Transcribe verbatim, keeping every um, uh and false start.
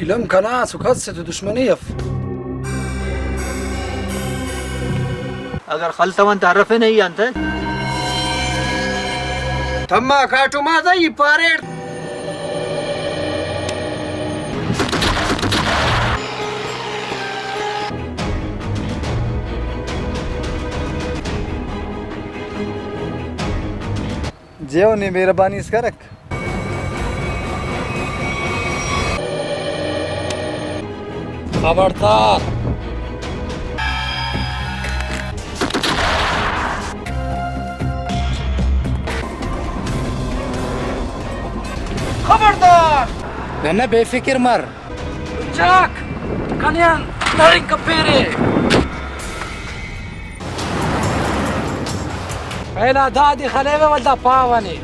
نم کنا اسہ کس سے تو دشمنی اف۔ اگر خلتون تہ ہرفینے ای انتئے؟ تما کاٹم آ تہ ای پاریٹ۔ جیو نی مہربانی اس کرک۔ خبردار۔ خبردار۔ ننا بے فکر مر۔ چاک، کنے آن نرنگ کپیرے۔ پہلا دادی خلیوہ ولدا پاوہ نے۔